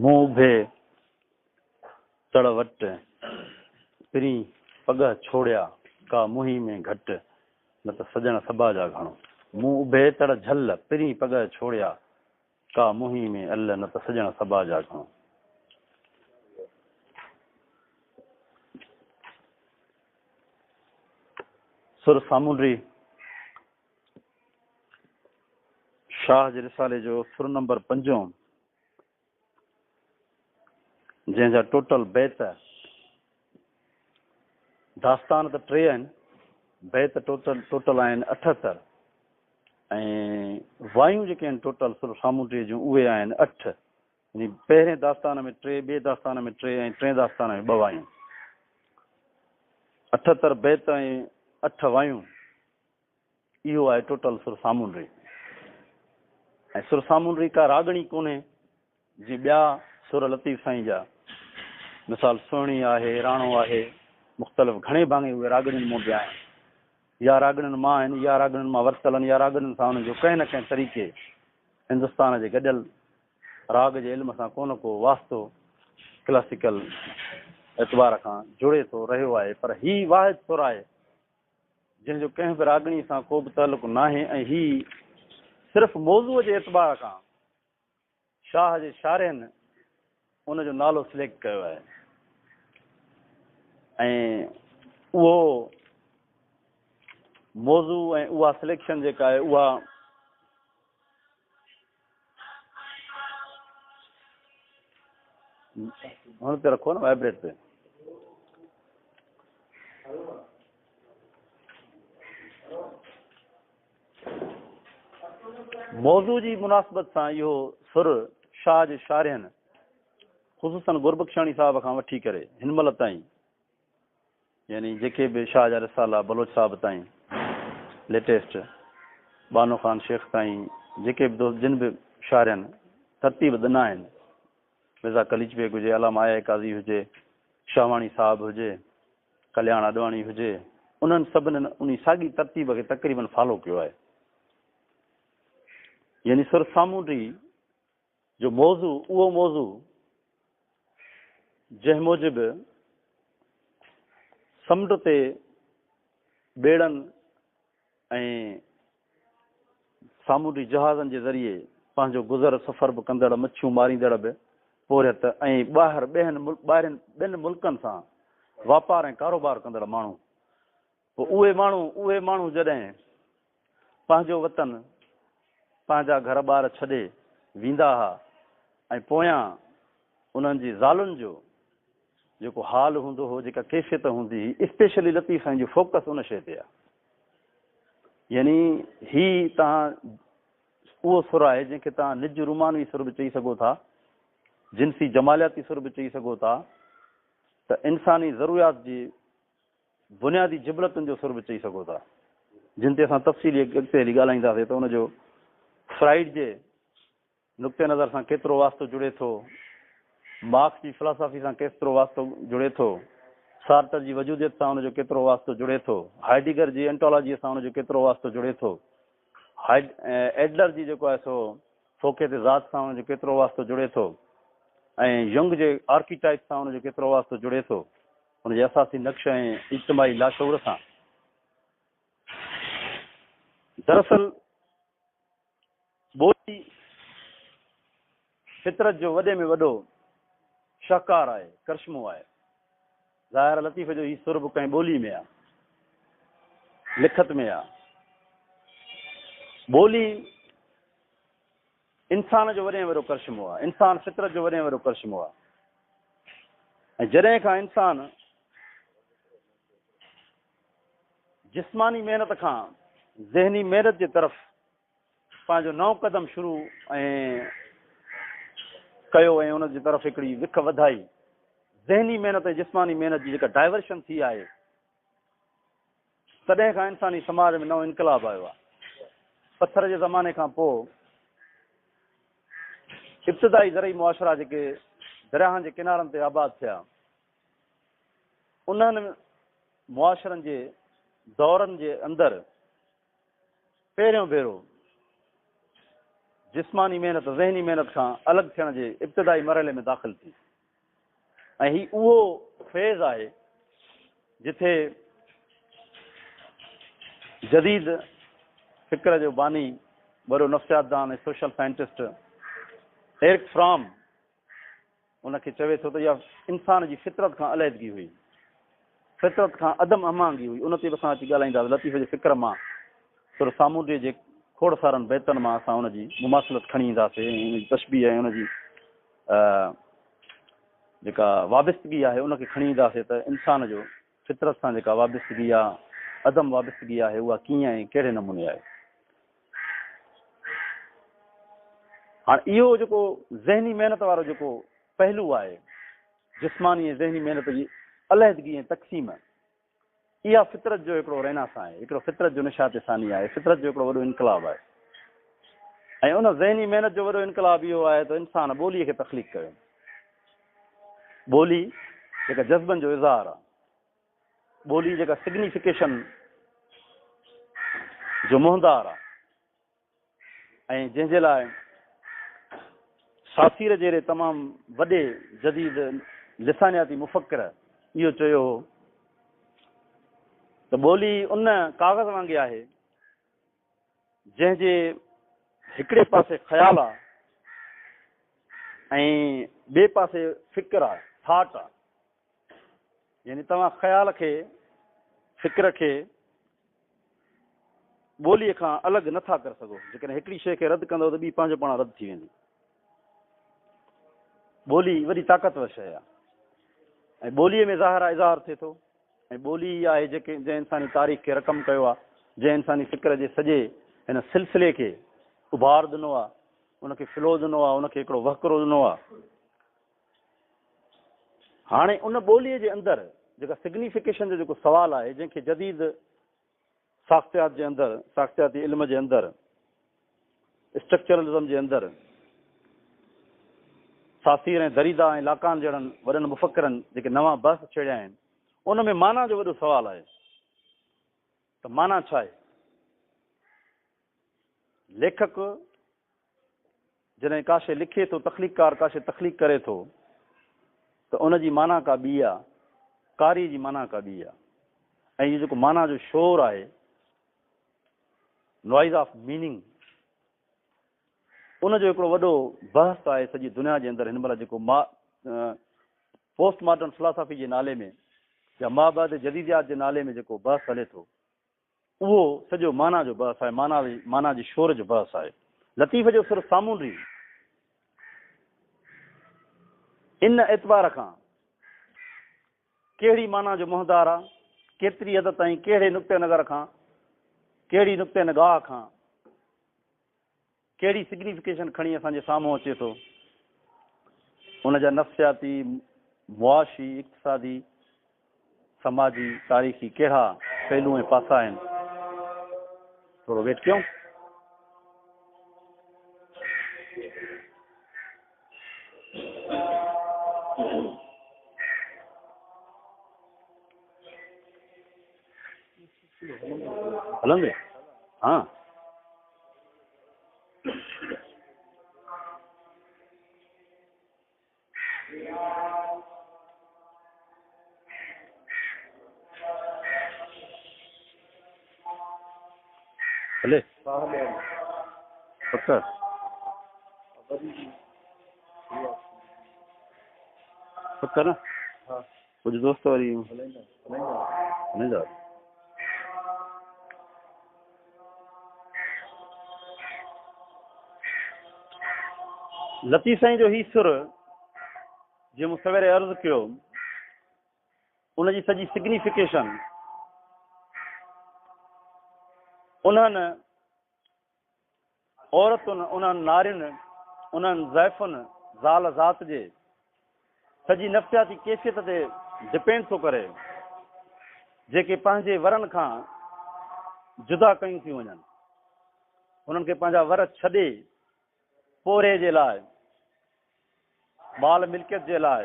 مون اڀي تڙ وٽ، پرين پڳهه ڇوڙيا، ڪا منهين ۾ گهٽ، نه ته سڄڻ سڀا جا گهڻو. مون اڀي تڙ جهل، پرين پڳهه ڇوڙيا، ڪا منهين ۾ ال، نه ته سڄڻ سڀا جا گهڻو. سر سامونڊي شاهه جي رسالي جو سر نمبر پنجون، جنهن جا ٽوٽل بيت، داستان ته ٽي آهن، بيت ٽوٽل ٽوٽل آهن 78 ۽ وايون جيڪي آهن ٽوٽل سر سامونڊيء جون اهي آهن اٺ، يعني پهرين داستان ۾ ٽي، ٻئي داستان ۾ ٽي ۽ ٽئين داستان ۾ ٻه وايون. 78 بيت ۽ اٺ وايون. اهو آهي ٽوٽل سر سامونڊي. ۽ سر سامونڊي ڪا راڳڻي ڪونهي جيئن ٻيا سر لطيف سائين جا مثال سهڻي آهي، راڻو آهي، مختلف گهڻي ڀاڱي اهي راڳڻين مون به آهن يا راڳڻين مان آهن يا راڳڻين مان ورتل آهن يا راڳڻين سان انهن جو ڪنهن نه ڪنهن طريقي هندستان جي گڏيل راڳ جي علم سان ڪو نه ڪو واسطو ڪلاسيڪل اعتبار کان جڙي ٿو رهيو آهي پر هي واحد سر آهي جنهن جو ڪنهن به راڳڻي سان ڪو به تعلق ناهي ۽ هي صرف موضوع جي اعتبار کان شاهه جي شارحن ان جو نالو سليڪٽ ڪيو آهي ۽ اهو موضوع ۽ اها سليڪشن جيڪا آهي اها هن تي رکو نه وائبريٽ تي. موضوع جي مناسبت سان اهو سر شاهه جي شارحن خصوصاً گربخشاڻي صاحب کان وٺي ڪري هن مهل تائين يعني جيڪي به شاهه جا رسالا بلوچ صاحب تائين ليٽيسٽ بانو خان شيخ تائين جيڪي به دوست جن به شارحن ترتيب ڏنا آهن مرزا قليچ بيگ هجي علامه آء آء قاضي هجي شاهواڻي صاحب هجي ڪلياڻ آڏواڻي هجي انهن سڀنن انهي ساڳي ترتيب کي تقريبن فالو ڪيو آهي يعني سر سامونڊي جو موضوع اهو موضوع جنهن موجب سمنڊ تي ٻيڙن ۽ سامونڊي جهازن جي ذريعي پنهنجو گذر سفر به ڪندڙ مڇيون ماريندڙ به پورهيت ۽ ٻاهر ٻين ٻاهرين ٻين ملڪن سان واپار ۽ ڪاروبار ڪندڙ ماڻهو پوء اهي ماڻهو اهي ماڻهو جڏهن پنهنجو وطن، پنهنجا گهر ٻار ڇڏي ويندا ها ۽ پويان انهن جي زالن جو جيڪو حال هوندو هو، جيڪا ڪيفيت هوندي هئي، اسپيشلي لطيف سائين جو فوڪس ان شيء تي آهي. يعني هي توهان اهو سر آهي جنهن کي توهان نج رومانوي سر به چئي سگهو ٿا، جنسي جمالياتي سر به چئي سگهو ٿا ته انساني ضروريات جي بنيادي جبلتن جو سر به چئي سگهو ٿا، جن تي اسان تفصيلي اڳتي هلي ڳالهائينداسين ته ان جو فرائيڊ جي نقطه نظر سان ڪيترو واسطو جڙي ٿو، مارڪس جي فلاسافي سان ڪيترو واسطو جڙي ٿو، سارتر جي وجوديت سان ان جو ڪيترو واسطو جڙي ٿو، هائيڊيگر جي انٽالاجيء سان ان جو ڪيترو واسطو جڙي ٿو، ايڊلر جي جيڪو آهي سو فوقيت ذات سان ان جو ڪيترو واسطو جڙي ٿو ۽ يونگ جي آرڪيٽائپ سان ان جو ڪيترو واسطو جڙي ٿو، ان جي اساسي نقش ۽ اجتماعي لاشعور سان. دراصل ٻولي فطرت جو وڏي ۾ وڏو شاهڪار آهي، ڪرشمو آهي. ظاهر لطيف جو هي سر به ڪنهن ٻولي ۾ آ، لکت ۾ آ. ٻولي انسان جو وڏي ۾ وڏو ڪرشمو آ، انسان فطرت جو وڏي ۾ وڏو ڪرشمو آ. ۽ جڏهن کان انسان جسماني محنت کان ذهني محنت جي طرف پنهنجو نئون قدم شروع ۽ ڪيو ۽ ان جي طرف هڪڙي وک وڌائي، ذهني محنت ۽ جسماني محنت جي جيڪا ڊائيورشن ٿي آهي، تڏهن کان انساني سماج ۾ نئون انقلاب آيو آهي. پٿر جي زماني کان پوء ابتدائي زرعي معاشرا جيڪي درياهن جي ڪنارن تي آباد ٿيا، انهن معاشرن جي دورن جي اندر پهريون ڀيرو جسماني محنت ذهني محنت کان الڳ ٿيڻ جي ابتدائي مرحلي ۾ داخل ٿي ۽ هي اهو فيز آهي جتي جديد فڪر جو باني وڏو نفسيات دان ۽ سوشل سائنٽسٽ ايرڪ فرام ان کي چوي ٿو ته اها انسان جي فطرت کان علحدگي هئي، فطرت کان عدم هماهنگي هئي، ان تي به اسان اچي ڳالهائينداسين. لطيف جي فڪر مان سر سامونڊيء جي کوڙ سارن بيتن مان اسان ان جي مماثلت کڻي اينداسين ۽ ان جي تشبيهه ۽ ان جي جيڪا وابستگي آهي ان کي کڻي اينداسين ته انسان جو فطرت سان جيڪا وابستگي يا عدم وابستگي آهي اها ڪيئن ۽ ڪهڙي نموني آهي. هاڻ اهو جيڪو ذهني محنت وارو جيڪو پهلو آهي، جسماني ۽ ذهني محنت جي علحدگي ۽ تقسيم، اها فطرت جو هڪڙو ريناسان آهي، هڪڙو فطرت جو نشاط ثاني آهي، فطرت جو هڪڙو وڏو انقلاب آهي. ۽ ان ذهني محنت جو وڏو انقلاب اهو آهي ته انسان ٻوليء کي تخليق ڪيو. ٻولي جيڪا جذبن جو اظهار آهي، ٻولي جيڪا سگنيفڪيشن جو منهندار آهي ۽ جنهن جي لاء ساسير جهڙي تمام وڏي جديد لسانياتي مفڪر اهو چيو هو ته ٻولي ان ڪاغذ وانگي آهي جنهن جي هڪڙي پاسي خيال آهي ۽ ٻئي پاسي فڪر آهي، ٿاٽ آهي. يعني توهان خيال کي، فڪر کي ٻوليء کان الڳ نه ٿا ڪري سگهو. جيڪڏهن هڪڙي شيء کي رد ڪندؤ ته ٻي پنهنجو پاڻ رد ٿي ويندي. ٻولي وڏي طاقتور شيء آهي ۽ ٻوليء ۾ ظاهر آهي اظهار ٿئي ٿو ۽ ٻولي ئي آهي جيڪي جنهن انساني تاريخ کي رقم ڪيو آهي، جنهن انساني فڪر جي سڄي هن سلسلي کي اڀار ڏنو آهي، ان کي فلو ڏنو آهي، ان کي هڪڙو وهڪرو ڏنو آهي. هاڻي ان ٻوليء جي اندر جيڪا سگنيفڪيشن جو جيڪو سوال آهي، جنهن کي جديد ساختيات جي اندر، ساختياتي علم جي اندر، اسٽرڪچرلزم جي اندر، ساسير ۽ دريدا ۽ لاڪان جهڙن وڏن مفڪرن جيڪي نوان بحث ڇيڙيا آهن، ان ۾ معنيٰ جو وڏو سوال آهي ته معنيٰ ڇا آهي؟ ليکڪ جڏهن ڪا شيء لکي ٿو، تخليقڪار ڪا شيء تخليق ڪري ٿو ته ان جي معنيٰ ڪا ٻي آ، قاري جي معنيٰ ڪا ٻي آ ۽ اهو جيڪو معنيٰ جو شور آهي، Noise of Meaning، ان جو هڪڙو وڏو بحث آهي سڄي دنيا جي اندر هن مهل جيڪو پوسٽ ماڊرن فلاسافي جي نالي ۾ يا مابعد جديديات جي نالي ۾ جيڪو بحث هلي ٿو، اهو سڄو معنيٰ جو بحث آهي، معنيٰ معنيٰ جي شور جو بحث آهي. لطيف جو سر سامونڊي ان اعتبار کان ڪهڙي معنيٰ جو منهندار آ، ڪيتري حد تائين ڪهڙي نقطه نظر کان، ڪهڙي نقطه نگاهه کان، ڪهڙي سگنيفڪيشن کڻي اسان جي سامهون اچي ٿو، ان جا نفسياتي، معاشي، اقتصادي، سماجي، تاريخي ڪهڙا پهلو ۽ پاسا آهن. ٿورو ويٽ ڪيو. هلندي ها. هلي پڪ پڪ نه ڪجهه دوست وري هلائيندا. لطيف سائين جو هي سر جيئن مون سويري عرض ڪيو ان جي سڄي سگنيفڪيشن انهن عورتن، انهن نارين، انهن ضعيفن، زال ذات جي سڄي نفسياتي ڪيفيت تي ڊپينڊ ٿو ڪري، جيڪي پنهنجي ورن کان جدا ڪيون ٿيون وڃن. هنن کي پنهنجا ور ڇڏي پورهيي جي لاء، مال ملڪيت جي لاء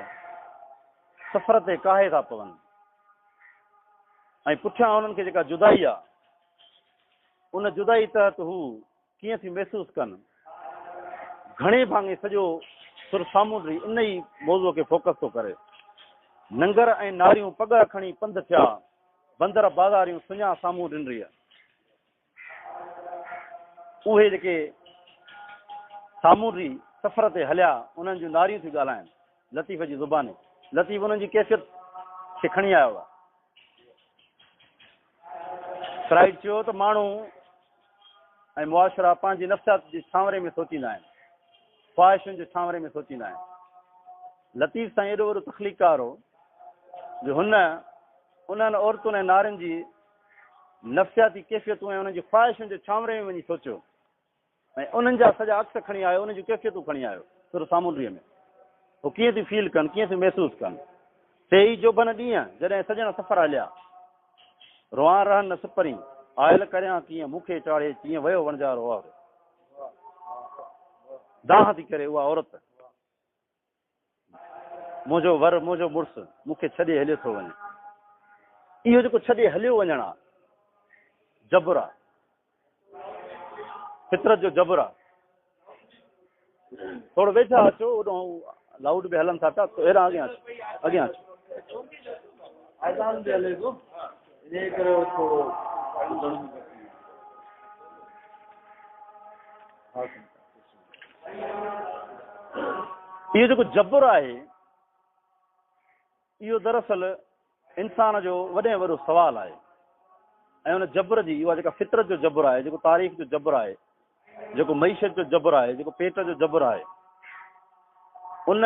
سفر تي ڪاهي ٿا پون ۽ پٺيان انهن کي جيڪا جدائي آ، ان جدائي تحت هو ڪيئن ٿيون محسوس ڪن، گهڻي ڀاڱي سڄو سر سامونڊي ان ئي موضوع کي فوڪس ٿو ڪري. ننگر ۽ ناريون پڳهه کڻي پنڌ ٿيا، بندر بازاريون سڃا سامهون ڏنريء. اهي جيڪي سامونڊي سفر تي هليا، انهن جون ناريون ٿيون ڳالهائن لطيف جي زباني. لطيف انهن جي ڪيفيت کي کڻي آيو آهي. فرائيڊ چيو ته ماڻهو ۽ معاشرا پنهنجي نفسيات جي ڇانوري ۾ سوچيندا آهن، خواهشن جي ڇانوري ۾ سوچيندا آهن. لطيف سائين ايڏو وڏو تخليقڪار هو جو هن انهن عورتن ۽ نارين جي نفسياتي ڪيفيتون ۽ انهن جي خواهشن جي ڇانوري ۾ وڃي سوچيو. ۽ انهن جا سڄا عڪس کڻي آيو، انهن جون ڪيفيتون کڻي آيو سر سامونڊيء ۾. هو ڪيئن ٿيون فيل ڪن، ڪيئن ٿيون محسوس ڪن. سي ئي جوڀن ڏينهن، جڏهن سڄڻ سفر هليا. روئان رهن نه سپرين، آيل ڪريان ڪيئن، مون کي چاڙهي چيئن، ويو وڻجارو آهه. دانهن ٿي ڪري اها عورت. منهنجو ور، منهنجو مڙس، مون کي ڇڏي هليو ٿو وڃي. اهو جيڪو ڇڏي هليو وڃڻ آ، جبر آ. فطرت جو جبر آ. ٿورو ويجها اچو، اوڏو لائوڊ به هلن ٿا پيا، هيڏانهن اڳيان اچو، اڳيان اچو. اذان به هلي ٿو، انهيء ڪري ٿورو ٻڌڻ ۾ اهو جيڪو جبر آهي اهو دراصل انسان جو وڏي ۾ وڏو سوال آهي ۽ ان جبر جي اها جيڪا فطرت جو جبر آهي جيڪو تاريخ جو جبر آهي جيڪو معيشت جو جبر آهي جيڪو پيٽ جو جبر آهي ان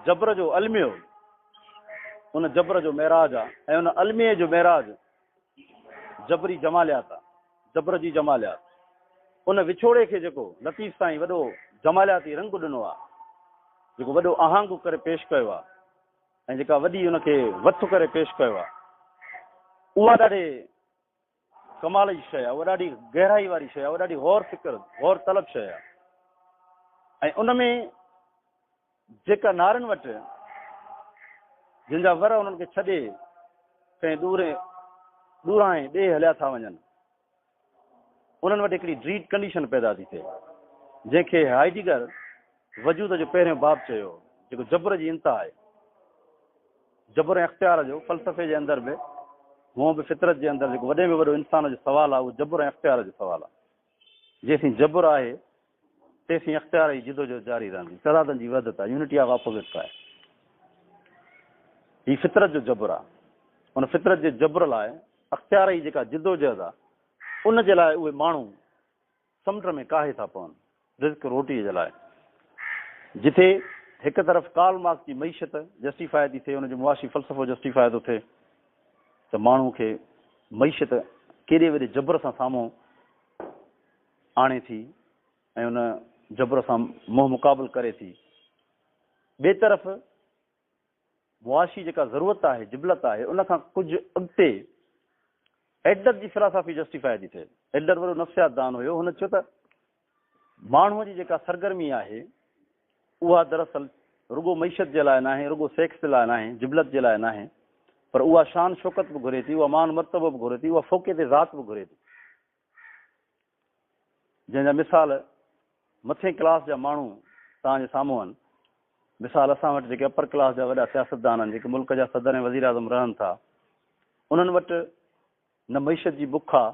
جبر جو الميو ان جبر جو معراج آ ۽ ان الميي جو معراج جبري جماليات آ، جبر جي جماليات. ان وڇوڙي کي جيڪو لطيف سائين وڏو جمالياتي رنگ ڏنو آ، جيڪو وڏو آهنگ ڪري پيش ڪيو آ ۽ جيڪا وڏي ان کي وٿ ڪري پيش ڪيو آ، اها ڏاڍي ڪمال جي شيء آ، اها ڏاڍي گهرائي واري شيء آ، اها ڏاڍي غور فڪر، غور طلب شيء آ ۽ ان ۾ جيڪا نارن وٽ جن جا ور انهن کي ڇڏي ڪنهن ڏوري ڏورانهين ڏيهه هليا ٿا وڃن، انهن وٽ هڪڙي ڊريڊ ڪنڊيشن پيدا ٿي ٿئي، جنهن کي هائيڊيگر وجود جو پهريون باب چيو، جيڪو جبر جي انتها آهي. جبر ۽ اختيار جو فلسفي جي اندر به هونء به فطرت جي اندر جيڪو وڏي ۾ وڏو انسان جو سوال آهي، اهو جبر ۽ اختيار جو سوال آهي. جيسين جبر آهي، تيسين اختيار جي جدوجهد جاري رهندي. تضادن جي وحدت آهي، يونٽي آف اپوزٽس آهي. هي فطرت جو جبر آهي. ان فطرت جي جبر لاء اختيار جي جيڪا جدوجهد آهي، ان جي لاء اهي ماڻهو سمنڊ ۾ ڪاهي ٿا پون، رزق روٽيء جي لاء. جتي هڪ طرف ڪارل مارڪس جي معيشت جسٽيفاء ٿي ٿئي، ان جو معاشي فلسفو جسٽيفاء ٿو ٿئي ته ماڻهو کي معيشت ڪيڏي وڏي جبر سان سامهون آڻي ٿي ۽ ان جبر سان منهن مقابل ڪري ٿي. ٻئي طرف معاشي جيڪا ضرورت آهي، جبلت آهي، ان کان ڪجهه اڳتي ايڊلر جي فلاسافي جسٽيفاء ٿي ٿئي. ايڊلر وڏو نفسيات دان هيو، هن چيو ته ماڻهوء جي جيڪا سرگرمي آهي، اها دراصل رڳو معيشت جي لاء ناهي، رڳو سيڪس جي لاء ناهي، جبلت جي لاء ناهي، پر اها شان شوڪت به گهري ٿي، اها مان مرتبو به گهري ٿي، اها فوقيت ذات به گهري ٿي. جنهن جا مثال مٿين ڪلاس جا ماڻهو توهان جي سامهون آهن. مثال اسان وٽ جيڪي اپر ڪلاس جا وڏا سياستدان آهن، جيڪي ملڪ جا صدر ۽ وزيراعظم رهن ٿا، انهن وٽ نه معيشت جي بک آ،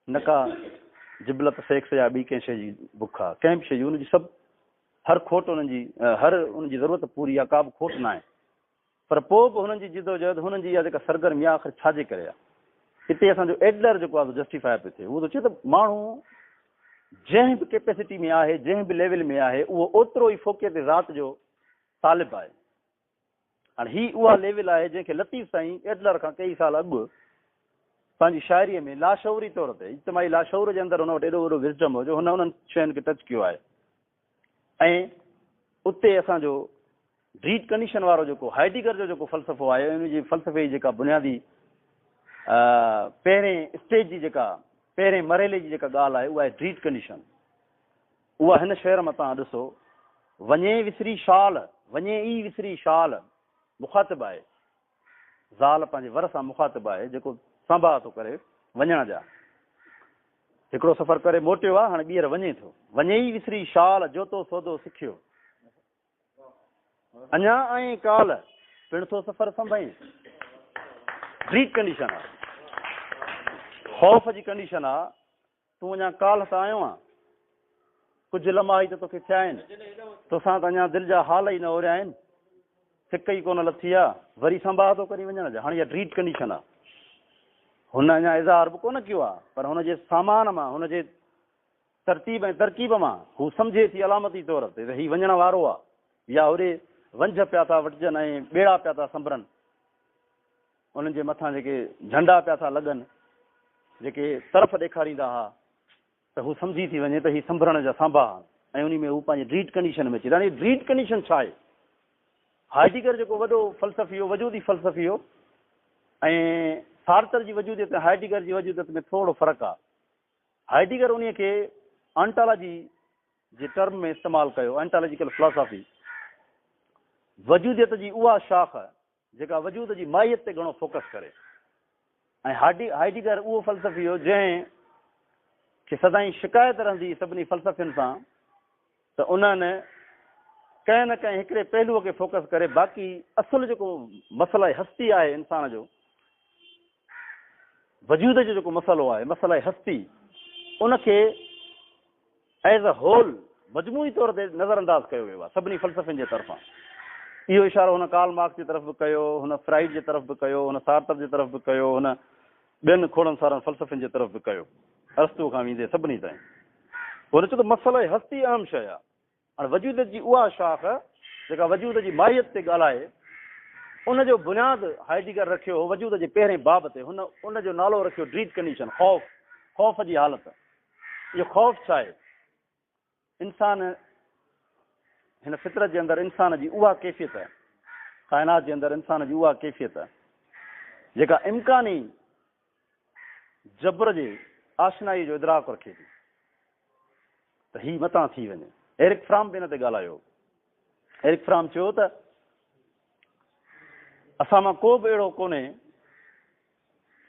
نه ڪا جبلت سيڪس يا ٻي ڪنهن شيء جي بک آ، ڪنهن به شيء جي، ان جي سڀ هر کوٽ انهن جي هر ان جي ضرورت پوري آ، ڪا به کوٽ ناهي. پر پوء به هنن جي جدوجهد، هنن جي اها جيڪا سرگرمي آهي، آخر ڇا جي ڪري آهي؟ هتي اسان جو ايڊلر جيڪو آهي سو جسٽيفاء پيو ٿئي. هو ٿو چئي ته ماڻهو جنهن به ڪيپيسٽي ۾ آهي، جنهن به ليول ۾ آهي، اهو اوترو ئي فوقيت ذات جو طالب آهي. هاڻي هي اها ليول آهي جنهن کي لطيف سائين ايڊلر کان ڪيئي سال اڳ پنهنجي شاعريء ۾ لاشعوري طور تي، اجتماعي لاشعور جي اندر هن وٽ ايڏو وڏو وزڊم هو جو هن انهن شين کي ٽچ ڪيو آهي. ۽ اتي اسان جو ڊريڊ ڪنڊيشن وارو جيڪو هائيڊيگر جو جيڪو فلسفو آهي ان جي فلسفي جي جيڪا بنيادي پهرين اسٽيج جي جيڪا پهرين مرحلي جي جيڪا ڳالهه آهي اها آهي ڊريڊ ڪنڊيشن. اها هن شعر مان توهان ڏسو، وڃي وسري شال، وڃي ئي وسري شال، مخاطب آهي، زال پنهنجي ور سان مخاطب آهي جيڪو سانڀاها ٿو ڪري وڃڻ جا. هڪڙو سفر ڪري موٽيو آ، هاڻي ٻيهر وڃي ٿو. وڃي ئي وسري شال، جوتو سودو سکيو. اڃا آئين ڪالهه، پڻ ٿو سفر سنڀئين. ڊريٽ ڪنڊيشن آ. خوف جي ڪنڊيشن آ. تون اڃا ڪالهه ته آيو آن. ڪجهه لمحا ئي ته توکي ٿيا آهن. توسان ته اڃا دل جا حال ئي نه اوريا آهن. سڪ ئي ڪونه لٿي آ. وري سنڀاهه ٿو ڪرين وڃڻ جا. هاڻي اها ڊريٽ ڪنڊيشن آ. هن اڃا اظهار به ڪونه ڪيو آ، پر هن جي سامان مان، هن جي ترتيب ۽ ترڪيب مان هو سمجهي ٿي علامتي طور تي ته هي وڃڻ وارو آ يا هوڏي ونجهه پيا ٿا وٽجن ۽ ٻيڙا پيا ٿا سنڀرن. انهن جي مٿان جيڪي جهنڊا پيا ٿا لڳن، جيڪي طرف ڏيکاريندا ها ته هو سمجهي ٿي وڃي ته هي سنڀرڻ جا سانڀا آهن ۽ انهي ۾ هو پنهنجي ڊريٽ ڪنڊيشن ۾ اچي ٿو. هاڻي ڊريٽ ڪنڊيشن ڇا آهي؟ هائيڊيگر جيڪو وڏو فلسفي هو، وجودي فلسفي هو ۽ سارتر جي وجوديت ۽ هائيڊيگر جي وجوديت ۾ ٿورو فرق آهي. هائيڊيگر انهي کي آنٽالاجي جي ٽرم ۾ استعمال ڪيو، آنٽالاجيڪل فلاسافي، وجوديت جي اها شاخ جيڪا وجود جي ماهيت تي گهڻو فوڪس ڪري ۽ هائيڊيگر اهو فلسفي هو جنهن کي سدائين شڪايت رهندي هئي سڀني فلسفين سان ته انهن ڪنهن نه ڪنهن هڪڙي پهلوء کي فوڪس ڪري باقي اصل جيڪو مسئله هستي آهي انسان جو وجود جو جيڪو مسئلو آهي مسئله هستي ان کي ايز اي هول، مجموعي طور تي نظر انداز ڪيو ويو آهي سڀني فلسفين جي طرفان. اهو اشارو هن ڪارل مارڪس جي طرف به ڪيو، هن فرائيڊ جي طرف به ڪيو، هن سارتر جي طرف به ڪيو، هن ٻين کوڙن سارن فلسفين جي طرف به ڪيو، ارسطو کان ويندي سڀني تائين. هن چيو ته مسئله هستي اهم شيء آهي. هاڻي وجوديت جي اها شاخ جيڪا وجود جي ماهيت تي ڳالهائي، ان جو بنياد هائيڊيگر رکيو هو وجود جي پهرين باب تي. هن ان جو نالو رکيو ڊريڊ ڪنڊيشن، خوف، خوف جي حالت. اهو خوف ڇا آهي؟ انسان هن فطرت جي اندر انسان جي اها ڪيفيت، ڪائنات جي اندر انسان جي اها ڪيفيت جيڪا امڪاني جبر جي آشنائي جو ادراڪ رکي ٿي ته هي متان ٿي وڃي. ايرڪ فرام به ان تي ڳالهايو. ايرڪ فرام چيو ته اسان مان ڪو به اهڙو ڪونهي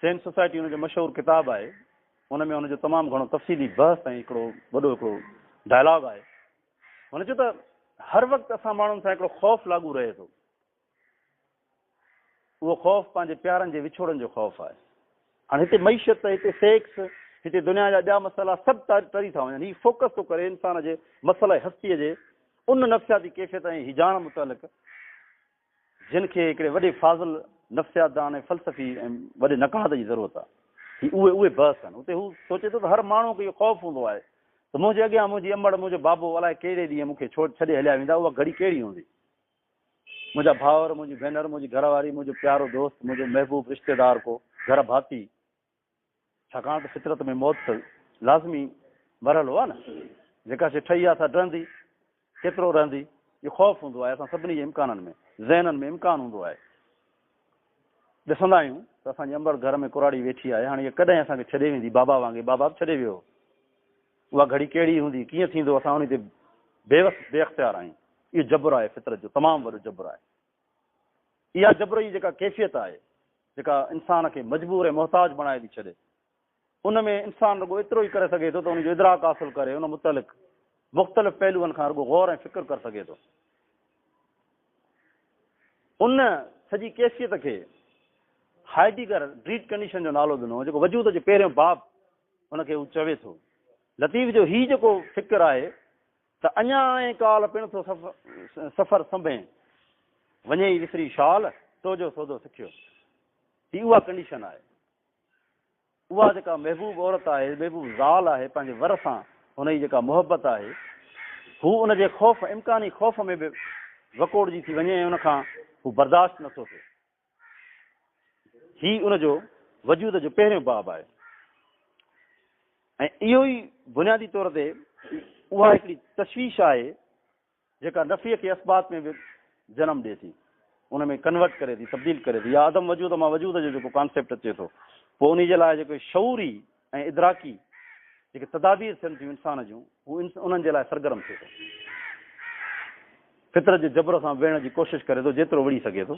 سين سوسائٽي ان جو مشهور ڪتاب آهي، ان ۾ ان جو تمام گهڻو تفصيلي بحث ۽ هڪڙو وڏو هڪڙو ڊائلاگ آهي. هن چيو ته هر وقت اسان ماڻهن سان هڪڙو خوف لاڳو رهي ٿو. اهو خوف پنهنجي پيارن جي وڇوڙن جو خوف آهي. هاڻي هتي معيشت، هتي سيڪس، هتي دنيا جا ٻيا مسئلا سڀ ٽري ٿا وڃن. هي فوڪس ٿو ڪري انسان جي مسئله هستيء جي ان نفسياتي ڪيفيت ۽ هيجاڻ متعلق جن کي هڪڙي وڏي فاضل نفسياتدان ۽ فلسفي ۽ وڏي نقاد جي ضرورت آهي. هي اهي اهي بحث آهن. اتي هو سوچي ٿو ته هر ماڻهوء کي اهو خوف هوندو آهي ته منهنجي اڳيان منهنجي امڙ، منهنجو بابو الائي ڪهڙي ڏينهن مون کي ڇوڙ ڇڏي هليا ويندا، اها گهڙي ڪهڙي هوندي؟ منهنجا ڀائر، منهنجي ڀينر، منهنجي گهر واري، منهنجو پيارو دوست، منهنجو محبوب رشتيدار ڪو گهر ڀاتي، ڇاڪاڻ ته فطرت ۾ موت ته لازمي مرحلو آهي نه، جيڪا شيء ٺهي آهي سا ڊهندي، ڪيترو رهندي، اهو خوف هوندو آهي اسان سڀني جي امڪانن ۾، ذهنن ۾ امڪان هوندو آهي. ڏسندا آهيون ته اسان جي امڙ گهر ۾ ڪراڙي ويٺي آهي، هاڻي اها ڪڏهن اسان کي ڇڏي ويندي، بابا وانگي بابا به ڇڏي ويو هو، اها گهڙي ڪهڙي هوندي، ڪيئن ٿيندو، اسان انهي تي بيوس بي اختيار آهيون. اهو جبر آهي فطرت جو، تمام وڏو جبر آهي. اها جبر جي جيڪا ڪيفيت آهي، جيڪا انسان کي مجبور ۽ محتاج بڻائي ٿي ڇڏي، ان ۾ انسان رڳو ايترو ئي ڪري سگهي ٿو ته ان جو ادراڪ حاصل ڪري، ان متعلق مختلف پهلوئن کان رڳو غور ۽ فڪر ڪري سگهي ٿو. ان سڄي ڪيفيت کي هائيڊيگر ڊريڊ ڪنڊيشن جو نالو ڏنو، جيڪو وجود جو پهريون باب ان کي هو چوي ٿو. لطيف جو هي جيڪو فڪر آهي ته اڃا ۽ ڪالهه پڻ ٿو سفر سنڀين، وڃي ئي وسري شال، تو جو سودو سکيو. هي اها ڪنڊيشن آهي. اها جيڪا محبوب عورت آهي، محبوب زال آهي، پنهنجي ور سان هن جي جيڪا محبت آهي، هو ان جي خوف، امڪاني خوف ۾ به وڪوڙجي ٿي وڃي ۽ ان کان هو برداشت نٿو ٿئي. هي ان جو وجود جو پهريون باب آهي ۽ اهو ئي بنيادي طور تي اها هڪڙي تشويش آهي جيڪا نفي کي اثبات ۾ به جنم ڏئي ٿي، ان ۾ ڪنورٽ ڪري ٿي، تبديل ڪري ٿي يا عدم وجود مان وجود جو جيڪو ڪانسيپٽ اچي ٿو پوء انهي جي لاء جيڪي شعوري ۽ ادراڪي جيڪي تدابير ٿين ٿيون انسان جون، هو انهن جي لاء سرگرم ٿئي ٿو. فطرت جي جبر سان وڙهڻ جي ڪوشش ڪري ٿو، جيترو وڙهي سگهي ٿو،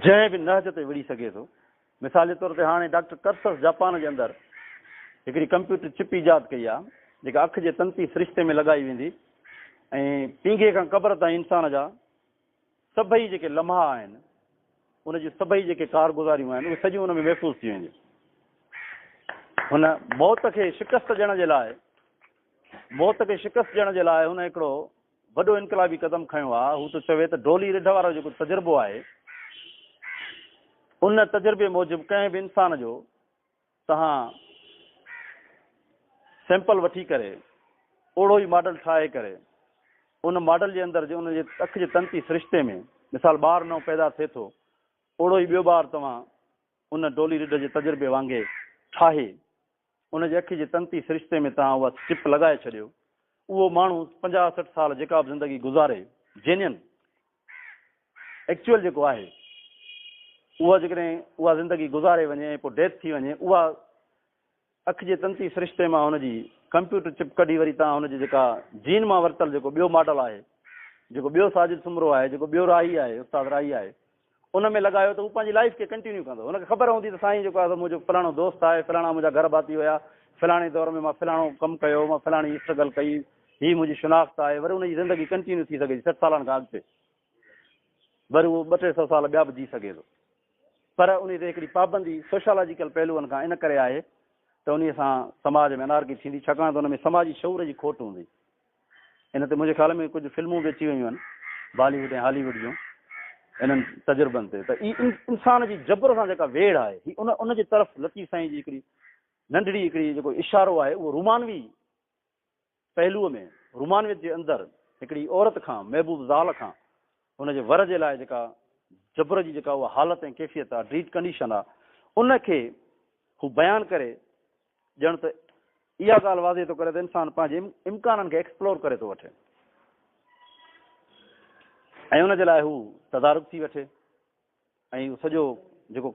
جنهن به نهج تي وڙهي سگهي ٿو. مثال جي طور تي هاڻي ڊاڪٽر ڪرسس جاپان جي اندر هڪڙي ڪمپيوٽر چپ ايجاد ڪئي آهي، جيڪا اک جي تنتي سرشتي ۾ لڳائي ويندي ۽ پينگهي کان قبر تائين انسان جا سڀئي جيڪي لمحا آهن، ان جون سڀئي جيڪي ڪارگذاريون آهن، اهي سڄيون ان ۾ محفوظ ٿي وينديون. هن موت کي شڪست ڏيڻ جي لاء موت کي شڪست ڏيڻ جي لاء هن هڪڙو وڏو انقلابي قدم کنيو آهي. هو ٿو چوي ته ڊولي رڍ وارو جيڪو تجربو آهي، ان تجربي موجب ڪنهن به انسان جو توهان سيمپل وٺي ڪري اوڙو ئي ماڊل ٺاهي ڪري ان ماڊل جي اندر ان جي اک جي تنتي سرشتي ۾ مثال ٻار نئون پيدا ٿئي ٿو، اوڙو ئي ٻيو ٻار توهان ان ڊولي رڍ جي تجربي وانگي ٺاهي ان جي اک جي تنتي سرشتي ۾ توهان اها چپ لڳائي ڇڏيو، اهو ماڻهو 50 60 سال جيڪا به زندگي گذاري، جينين، ايڪچوئل جيڪو آهي، اها جيڪڏهن اها زندگي گذاري وڃي ۽ پوء ڊيٿ ٿي وڃي، اها اک جي تنتي سرشتي مان هن جي ڪمپيوٽر چپ ڪڍي وري توهان هن جي جيڪا جين مان ورتل جيڪو ٻيو ماڊل آهي، جيڪو ٻيو ساجد سومرو آهي، جيڪو ٻيو راهي آهي، استاد راهي آهي، ان ۾ لڳايو ته هو پنهنجي لائيف کي ڪنٽينيو ڪندو. هن کي خبر هوندي ته سائين جيڪو آهي سو منهنجو فلاڻو دوست آهي، فلاڻا منهنجا گهر ڀاتي هيا، فلاڻي دور ۾ مان فلاڻو ڪم ڪيو، مان فلاڻي اسٽرگل ڪئي، هي منهنجي شناخت آهي. وري ان جي زندگي ڪنٽينيو ٿي سگهي ٿي 60 سالن کان اڳتي. وري اهو ٻه ٽي سو سال ٻيا به جي سگهي ٿو. پر انهي تي هڪڙي پابندي سوشالاجيڪل پهلوئن کان ان ڪري آهي ته انهي سان سماج ۾ انارڪي ٿيندي، ڇاڪاڻ ته ان ۾ سماجي شعور جي کوٽ هوندي. ان تي منهنجي خيال ۾ ڪجهه فلمون به اچي ويون آهن بالي ووڊ ۽ هالي ووڊ جون انهن تجربن تي ته هي انسان جي جبر سان جيڪا ويڙهه آهي هي ان ان جي طرف لطيف سائين جي هڪڙي ننڍڙي هڪڙي جيڪو اشارو آهي اهو رومانوي پهلوء ۾ رومانويت جي اندر هڪڙي عورت کان محبوب زال کان هن جي ور جي لاء جيڪا جبر جي جيڪا اها حالت ۽ ڪيفيت آهي ڊريڊ ڪنڊيشن آهي ان کي هو بيان ڪري ڄڻ ته اها ڳالهه واضح ٿو ڪري ته انسان پنهنجي امڪانن کي ايڪسپلور ڪري ٿو وٺي ۽ ان جي لاء هو تدارڪ ٿي وٺي ۽ سڄو جيڪو